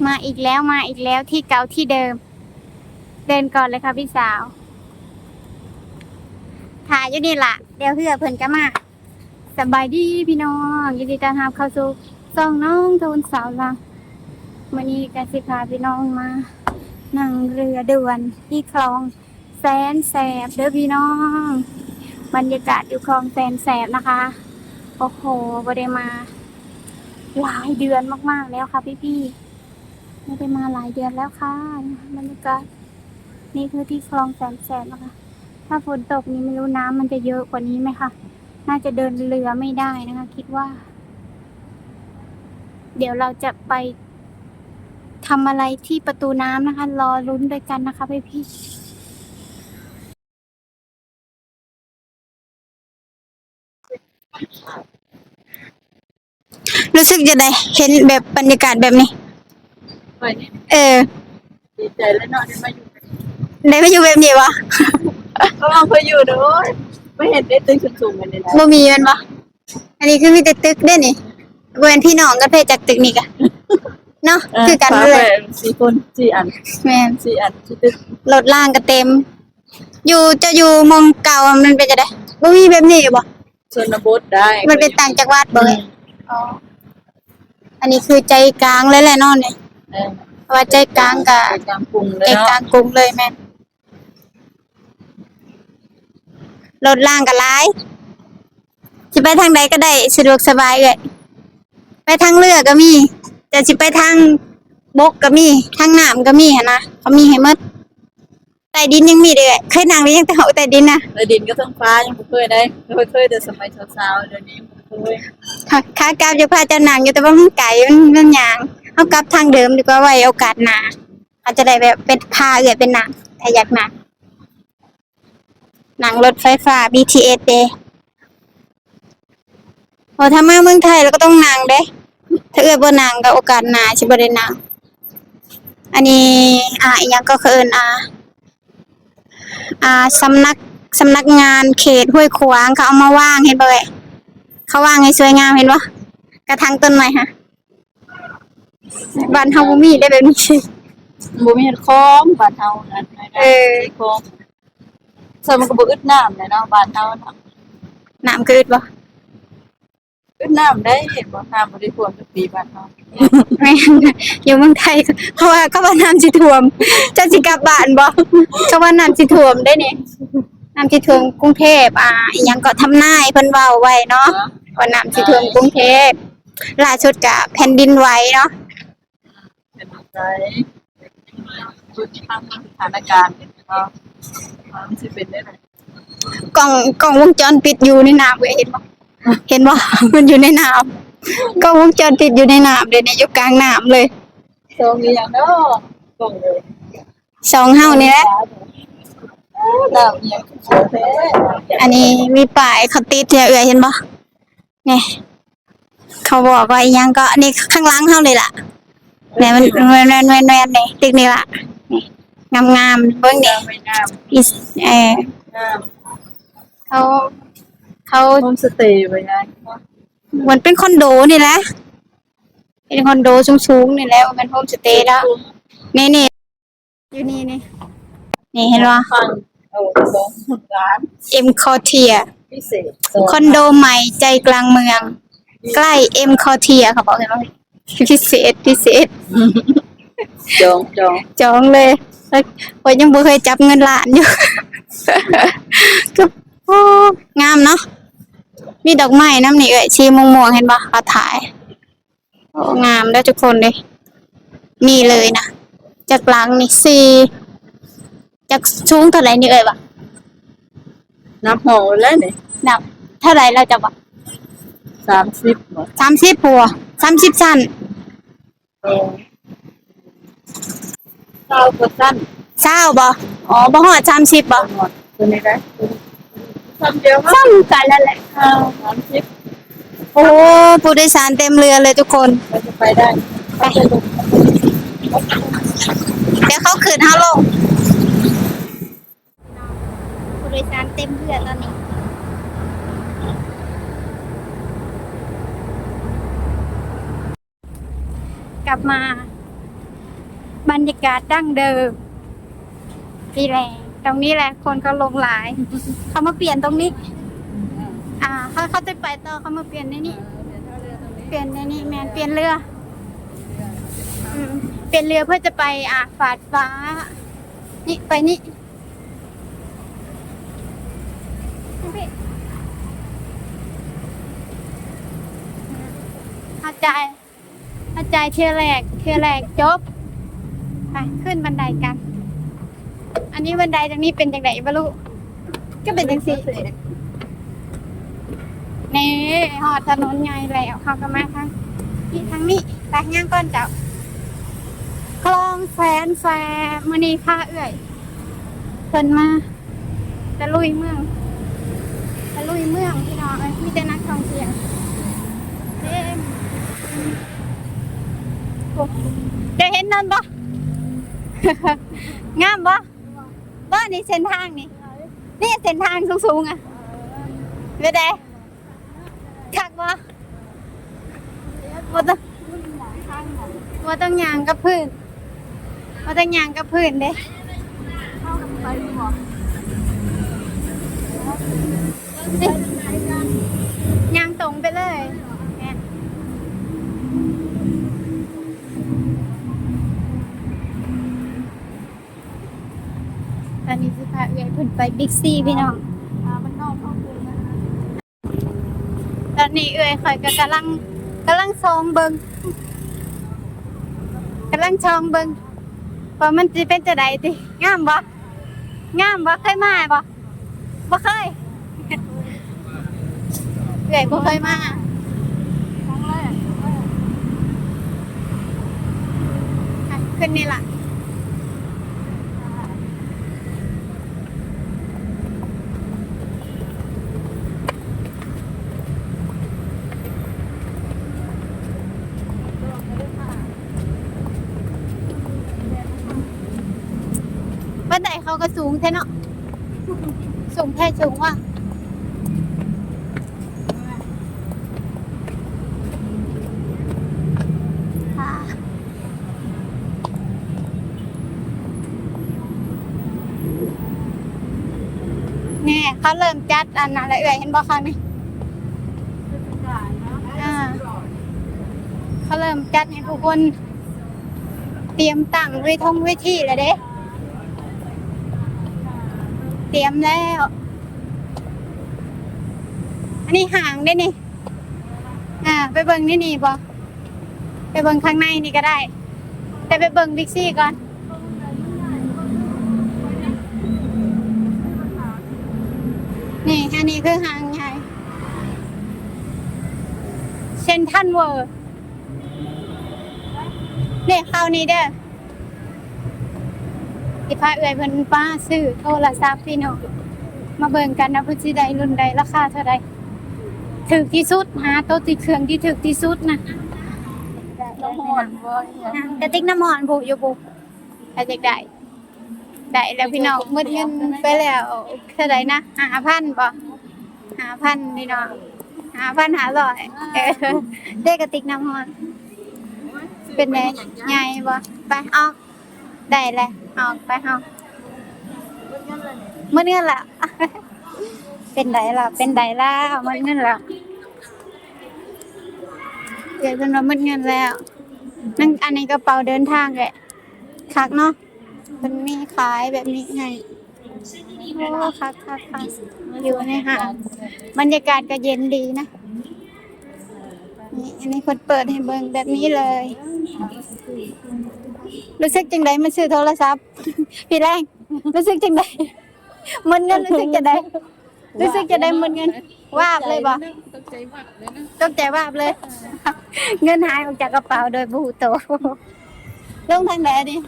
ມາອີກແລ້ວ ມາອີກແລ້ວ ທີ່ເກົ່າທີ່ເດີມ. ເດີນກ່ອນເລີຍຄ່ະພີ່ສາວ ຖ້າຢູ່ນີ້ລະ ດຽວເຮືອເພິ່ນກະມາ. ສະບາຍດີພີ່ນ້ອງ ຍິນດີຕ້ອນຮັບເຂົ້າສູ່ຊ່ອງນ້ອງໂທນສາວລາວ. ມື້ນີ້ກະຊິພາພີ່ນ້ອງມານັ່ງເຮືອດ່ວນທີ່ຄອງແສນແສບເດີພີ່ນ້ອງ. ບັນຍາກາດຢູ່ຄອງແສນແສບນະຄະ. ໂອ້ໂຫ ບໍ່ໄດ້ມາຫຼາຍເດືອນມາກໆແລ້ວຄ່ະພີ່ໆ ບໍ່ໄດ້ມາຫຼາຍເດືອນແລ້ວຄ່ະ. ບັນຍາກາດ ນີ້ຄືທີ່ຄອງແສນແສບນະຄະ. ຖ້າຝົນຕົກນີ້ ໄມ່ຮູ້ນ້ຳມັນຈະເຍີະກວ່ານີ້ໄໝຄະ? ໜ້າຈະເດີນເຮືອໄມ່ໄດ້ນະຄະ ຄິດວ່າ. ດຽວເຮົາຈະໄປທຳອະໄລທີ່ປະຕູນ້ຳນະຄະ ລໍລຸ້ນດ້ວຍກັນນະຄະພີ່ໆ. ຮູ້ສຶກຈັ່ງໃດ ເຫັນແບບບັນຍາກາດແບບນີ້? ຂ້ອຍນີ້ ເອີ ດີໃຈແລ້ວເນາະ ໄດ້ມາຢູ່ ໄດ້ມາຢູ່ແບບນີ້ບໍ? ເພາະວ່າເຄີຍຢູ່ເດີ ໂອ້ຍ ບໍ່ເຫັນເດ້ ຕຶກສູງໆ ອັນນີ້ນະ ບໍ່ມີແມ່ນບໍ? ອັນນີ້ຄືມີແຕ່ຕຶກເດ້ນີ້ ບໍ່ແມ່ນພີ່ນ້ອງກັນເພ ຈັກຕຶກນີ້ກະເນາະ ເອີ ຄືກັນເລີຍ ສີ່ຄົນ ສີ່ອັນ ແມ່ນ ສີ່ອັນ ສີ່ຕຶກ ລົດລາງກະເຕັມ. ຢູ່ ເຈົ້າຢູ່ໝ່ອງເກົ່າມັນເປັນຈັ່ງໃດ ບໍ່ມີແບບນີ້ຢູ່ບໍ? ຊົນນະບົດໄດ້ ມັນເປັນຕ່າງຈັງຫວັດບໍ? ອືມ ອໍ ອັນນີ້ຄືໃຈກາງເລີຍແຫຼະເນາະນີ້ ເອີ ເພາະວ່າໃຈກາງກະ ໃຈກາງກຸງເລີຍ ໃຈກາງກຸງເລີຍ ແມ່ນ ລົດລາງກະຫຼາຍ ຊິໄປທາງໃດກະໄດ້ ສະດວກສະບາຍເອື້ອຍ ໄປທາງເຮືອກະມີ ຈະຊິໄປທາງບົກກະມີ ທາງນ້ຳກະມີຫັ້ນນະ ເຂົາມີໃຫ້ໝົດ. ໃຕ້ດິນຍັງມີເດ້ ເຄີຍນັ່ງແຕ່ຍັງແຕ່ຫ້ອງໃຕ້ດິນນະ ໃຕ້ດິນກັບເທິງຟ້າຍັງບໍ່ເຄີຍໄດ໋ ເຄີຍ ເຄີຍແຕ່ສະໄໝສາວໆ ດຽວນີ້ບໍ່ເຄີຍ. ຂາ ຂາກັບຢາກພາເຈົ້ານັ່ງຢູ່ ແຕ່ວ່າມັນໄກ ມັນ ມັນຍ່າງ ເຮົາກັບທາງເດີມດີກວ່າ ໄວ້ໂອກາດໜ້າ ອາດຈະໄດ້ແບບເປັນ ພາເອື້ອຍໄປນັ່ງ ຖ້າຢາກນັ່ງ ນັ່ງລົດໄຟຟ້າ ບີທີເອສ ເດ້. ໂອ້ ຖ້າມາເມືອງໄທລະກະຕ້ອງນັ່ງເດ້ ຖ້າເອື້ອຍບໍ່ນັ່ງກະໂອກາດໜ້າຊິບໍ່ໄດ້ນັ່ງ. ອັນນີ້ ອ່າ ອີ່ຫຍັງກະເຂົາເອີ້ນ ອ່າ ອ່າ ສຳນັກ ສຳນັກງານເຂດຫ້ວຍຂວາງ ເຂົາເອົາມາວາງ ເຫັນບໍ່ເອື້ອຍ? ເຂົາວາງໃຫ້ສວຍງາມ ເຫັນບໍ່? ກະຖາງຕົ້ນໄມ້ຫັ້ນ ບ້ານເຮົາບໍ່ມີເດ້ແບບນີ້ ບໍ່ມີຄອງ ບ້ານເຮົານັ້ນ ເອີ ຄອງ ສ່ວນມັນກະບໍ່ອຶດນ້ຳແຫຼະເນາະ ບ້ານເຮົານະ. ນ້ຳກະອຶດບໍ່? ອຶດນ້ຳໄດ໋ ເຫັນບໍ່ ນ້ຳບໍ່ໄດ້ຖ້ວມຈັກປີບ້ານເຮົາ. ແມ່ນ ຢູ່ເມືອງໄທ ເພາະວ່າ ເຂົາວ່ານ້ຳຊິຖ້ວມ ເຈົ້າຊິກັບບ້ານບໍ່? ເຂົາວ່ານ້ຳຊິຖ້ວມໄດ໋ນີ້ ນ້ຳຊິຖ້ວມກຸງເທບ ອ່າ ອີ່ຫຍັງເກາະ ທຳນາຍເພິ່ນເວົ້າໄວ້ເນາະ ວ່ານ້ຳຊິຖ້ວມກຸງເທບ. ລ່າສຸດກະແຜ່ນດິນໄຫວເນາະ ເປັນໄປ ເບິ່ງທາງສະຖານະການເນາະ ວ່າມັນຊິເປັນແນວໃດ. ກ້ອງ ກ້ອງວົງຈອນປິດຢູ່ໃນນ້ຳເວີຍ ເຫັນບໍ່? ເຫັນບໍ່? ມັນຢູ່ໃນນ້ຳ ກ້ອງວົງຈອນປິດຢູ່ໃນນ້ຳເດ້ນີ້ ຢູ່ກາງນ້ຳເລີຍ. ຊ່ອງອີ່ຫຍັງເນາະ ກ້ອງເລີຍ ຊ່ອງເຮົານີ້ແຫຼະ. ນ້ຳອີ່ຫຍັງສວຍແທ້ ອັນນີ້ມີປ້າຍເຂົາຕິດຢູ່ ເອື້ອຍເຫັນບໍ່? ນີ້ ເຂົາບອກວ່າອີ່ຫຍັງເກາະ ນີ້ ຂ້າງຫຼັງເຮົານີ້ລະ ນີ້ ແມ່ນ ແມ່ນ ແມ່ນ ແມ່ນ ນີ້ ຕຶກນີ້ລະ ນີ້ ງາມໆ ເບິ່ງນີ້ ງາມ ງາມ ອີ ເອີ ງາມ ເຂົາ ເຂົາ ໂຮມສະເຕ ວ່າຫຍັງ ມັນເປັນຄອນໂດນີ້ແຫຼະ ເປັນຄອນໂດສູງໆ ນີ້ແຫຼະ ບໍ່ແມ່ນໂຮມສະເຕແລ້ວ ນີ້ ນີ້ ຢູ່ນີ້ ນີ້ ນີ້ເຫັນບໍ່? ເອັມຄອເທຍ ພິເສດ ຄອນໂດໃໝ່ໃຈກາງເມືອງ ໃກ້ເອັມຄອເທຍ ເຂົາບອກເຫັນບໍ່? ພິເສດ ພິເສດ ຈອງ ຈອງ ຈອງເລີຍ ຂ້ອຍຍັງບໍ່ເຄີຍຈັບເງິນລ້ານຢູ່ ຄື ໂອ້ ງາມເນາະ ມີດອກໄມ້ນຳນີ້ເອື້ອຍ ສີມ່ວງໆ ເຫັນບໍ່? ເຂົາຖ່າຍ ໂອ້ ງາມເດີທຸກຄົນເດ້ ນີ້ເລີຍນະ ຈັກຫຼັງນີ້ ສີ່ ຈັກສູງເທົ່າໃດນີ້ເອື້ອຍຫວາ? ນັບຫ້ອງແລ້ວນີ້ ນັບເທົ່າໃດແລ້ວເຈົ້າຫວາ? ສາມສິບບໍ? ສາມສິບພຸ້ນຫວາ? ສາມສິບຊັ້ນ ເອີ ຊາວກວ່າຊັ້ນ ຊາວບໍ? ອໍ ບໍ່ຮອດສາມສິບບໍ? ບໍ່ຮອດ ຕົວນີ້ໄດ໋ ສ່ຳດຽວ ສ່ຳກັນນັ້ນແຫຼະ ເອີ ສາມສິບ ໂອ້ ຜູ້ໂດຍສານເຕັມເຮືອເລີຍທຸກຄົນ ໄປໄດ້ ໄປ ດຽວເຂົາຂຶ້ນເຮົາລົງ ຜູ້ໂດຍສານເຕັມເຮືອຕອນນີ້. ກັບມາ ບັນຍາກາດດັ້ງເດີມ ທີ່ແຫຼະ ຕອງນີ້ແຫຼະ ຄົນເຂົາລົງຫຼາຍ ເຂົາມາປ່ຽນຕອງນີ້ ອ່າ ເຂົາ ເຂົາຈະໄປຕໍ່ ເຂົາມາປ່ຽນໃນນີ້ ປ່ຽນໃນນີ້ ແມ່ນ ປ່ຽນເຮືອ ອືມ ປ່ຽນເຮືອເພື່ອຈະໄປ ອ່າ ຟາດຟ້າ ນີ້ ໄປນີ້ ເຮົາຈ່າຍ ເຮົາຈ່າຍເທື່ອແລກ ເທື່ອແລກຈົບ ໄປ ຂຶ້ນບັນໄດກັນ ອັນນີ້ບັນໄດທາງນີ້ເປັນຈັ່ງໃດບໍ່ຮູ້ ກໍເປັນຈັ່ງຊີ້ ນີ້ຮອດຖະໜົນໃຫຍ່ແລ້ວ ເຮົາກໍມາທາງນີ້ ທາງນີ້ ໄປ ຍ່າງກ່ອນເຈົ້າ ຄລອງແສນແສບ ມື້ນີ້ພາເອື້ອຍເພິ່ນມາ ຕະລຸຍເມືອງ ຕະລຸຍເມືອງພີ່ນ້ອງເອີຍ ມີແຕ່ນັກທ່ອງທ່ຽວເຕັມ ໂອ້ ໄດ້ເຫັນນັ້ນບໍ່? ງາມບໍ່? ບໍ່ ນີ້ເສັ້ນທາງນີ້ ນີ້ເສັ້ນທາງສູງໆ ອະ ເປັນໃດ? ຄັກບໍ່? ບໍ່ຕ້ອງ ບໍ່ຕ້ອງຍ່າງກັບພື້ນ ບໍ່ຕ້ອງຍ່າງກັບພື້ນເດ້ ຍ່າງຕົງໄປເລີຍ ຕອນນີ້ຊິພາເອື້ອຍເພິ່ນໄປບິກຊີພີ່ນ້ອງ ອ່າ ມັນນອກເຂົ້າກົງນະ ຕອນນີ້ເອື້ອຍຂ້ອຍກໍກຳລັງ ກຳລັງສ່ອງເບິ່ງ ກຳລັງສ່ອງເບິ່ງວ່າມັນຊິເປັນຈັ່ງໃດຕິ ງາມບໍ່? ງາມບໍ່? ເຄີຍມາບໍ່? ບໍ່ເຄີຍ ເອື້ອຍບໍ່ເຄີຍມາ ຄັ້ງແລກ ຂຶ້ນນີ້ລະ ບັນໄດເຂົາກໍສູງແທ້ເນາະ ສູງແທ້ສູງວ່າ ແນ່ ເຂົາເລີ່ມຈັດອັນນັ້ນແລ້ວເອື້ອຍ ເຫັນບໍ່ ຄາວນີ້ ອ່າ ເຂົາເລີ່ມຈັດໃຫ້ຜູ້ຄົນຕຽມຕັ້ງເວ ທົງເວທີແລ້ວເດ້ ຕຽມແລ້ວ ອັນນີ້ຫ້າງເດ້ນີ້ ອ່າ ໄປເບິ່ງໃນນີ້ບໍ່? ໄປເບິ່ງຂ້າງໃນນີ້ກໍໄດ້ ແຕ່ໄປເບິ່ງບິກຊີກ່ອນ ນີ້ ອັນນີ້ຄືຫ້າງໃຫຍ່ ເຊັນທຣັນເວີ ນີ້ ເຂົ້ານີ້ເດີ ຊິພາເອື້ອຍເພິ່ນມາຊື້ໂທລະສັບພີ່ນ້ອງ ມາເບິ່ງກັນວ່າເພິ່ນຊິໄດ້ລຸ້ນໃດ ລາຄາເທົ່າໃດ ຖືກທີ່ສຸດ ຫາໂຕທີ່ເຄື່ອງທີ່ຖືກທີ່ສຸດນະ ນ້ຳຮ້ອນບໍ່ ກະຕິກນ້ຳຮ້ອນຜູ້ຢູ່ຜູ້ ໃຜຢາກໄດ້ ໄດ້ແລ້ວພີ່ນ້ອງ ໝົດເງິນໄປແລ້ວເທົ່າໃດນະ ຫ້າພັນບໍ່ ຫ້າພັນພີ່ນ້ອງ ຫ້າພັນຫ້າຮ້ອຍ ເອີ ເດ້ກະຕິກນ້ຳຮ້ອນ ເປັນໃດ ໃຫຍ່ບໍ່ ໄປອອກ ໄດ້ແລ້ວ ອອກໄປເຮົາ ໝົດເງິນແລ້ວ ເປັນໃດລະ ເປັນໃດລະ ໝົດເງິນແລ້ວ ເອື້ອຍເພິ່ນວ່າໝົດເງິນແລ້ວ ນັ້ນ ອັນນີ້ກະເປົາເດີນທາງແຫຼະ ຄັກເນາະ ເພິ່ນມີຂາຍແບບນີ້ໃຫ້ ໂອ້ ຄັກໆໆ ຢູ່ໃນຫ້າງ ບັນຍາກາດກໍເຢັນດີນະ ນີ້ ອັນນີ້ເພິ່ນເປີດໃຫ້ເບິ່ງແບບນີ້ເລີຍ ຮູ້ສຶກຈັ່ງໃດມາຊື້ໂທລະສັບ ພີ່ແລງ ຮູ້ສຶກຈັ່ງໃດ ໝົດເງິນຮູ້ສຶກຈັ່ງໃດ? ຮູ້ສຶກຈັ່ງໃດ ໝົດເງິນ ວາບເລີຍບໍ່? ຕົກໃຈວາບເລີຍເນາະ ຕົກໃຈວາບເລີຍ ເງິນຫາຍອອກຈາກກະເປົາໂດຍບໍ່ຮູ້ໂຕ ລົງທາງໃດນີ້?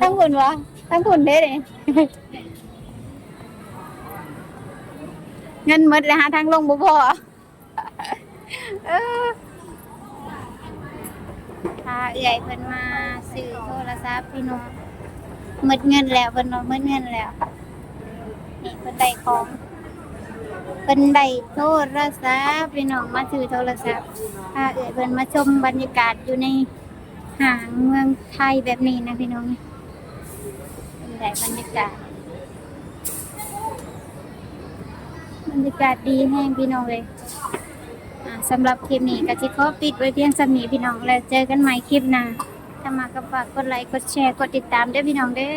ທາງພຸ້ນບໍ່? ທາງພຸ້ນເດ້ນີ້ ເງິນໝົດແລ້ວ ຫາທາງລົງບໍ່ພໍ. ເອີ ພາເອື້ອຍເພິ່ນມາຊື້ໂທລະສັບພີ່ນ້ອງ ໝົດເງິນແລ້ວ ເພິ່ນວ່າໝົດເງິນແລ້ວ ນີ້ເພິ່ນໄດ້ຂອງ ເພິ່ນໄດ້ໂທລະສັບພີ່ນ້ອງ ມາຊື້ໂທລະສັບ ພາເອື້ອຍເພິ່ນມາຊົມບັນຍາກາດຢູ່ໃນ ຫາງເມືອງໄທແບບນີ້ນະພີ່ນ້ອງ. ເປັນໃດບັນຍາກາດ? ບັນຍາກາດດີແຮງພີ່ນ້ອງເອີຍ. ອ່າ ສຳລັບຄລິບນີ້ກໍຊິຂໍປິດໄວ້ພຽງສ່ຳນີ້ພີ່ນ້ອງ ແລ້ວເຈີກັນໃໝ່ຄລິບໜ້າ. ຖ້າມັກກໍຝາກກົດໄລ ກົດແຊ ກົດຕິດຕາມເດີພີ່ນ້ອງເດີ.